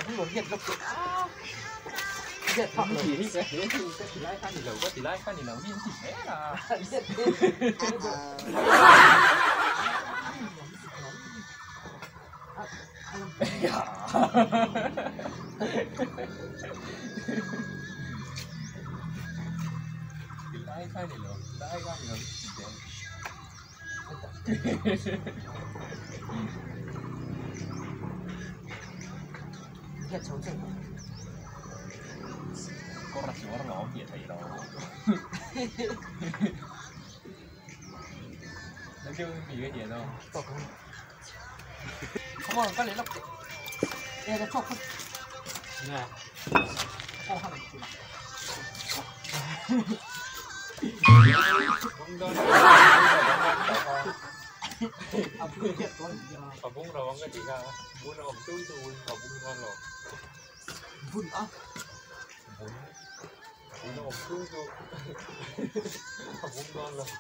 Ti lai kha ni lo, ka ti lai kha ni lo, mi an ti zel a. Ti lai kha ni lo, lai kha ni lo, mi ti zel. Kawr a chuar lawm tih a theih lo. Nó kêu gì cái gì đâu. Nè. ผักบุ้งร้องก็ดีค่ะบุ้งอมตุ้ยตูนผักบุ้งนอนหรอกบุ้งบุ้งอมตุ้ยตูนผักบุ้งนอนหรอก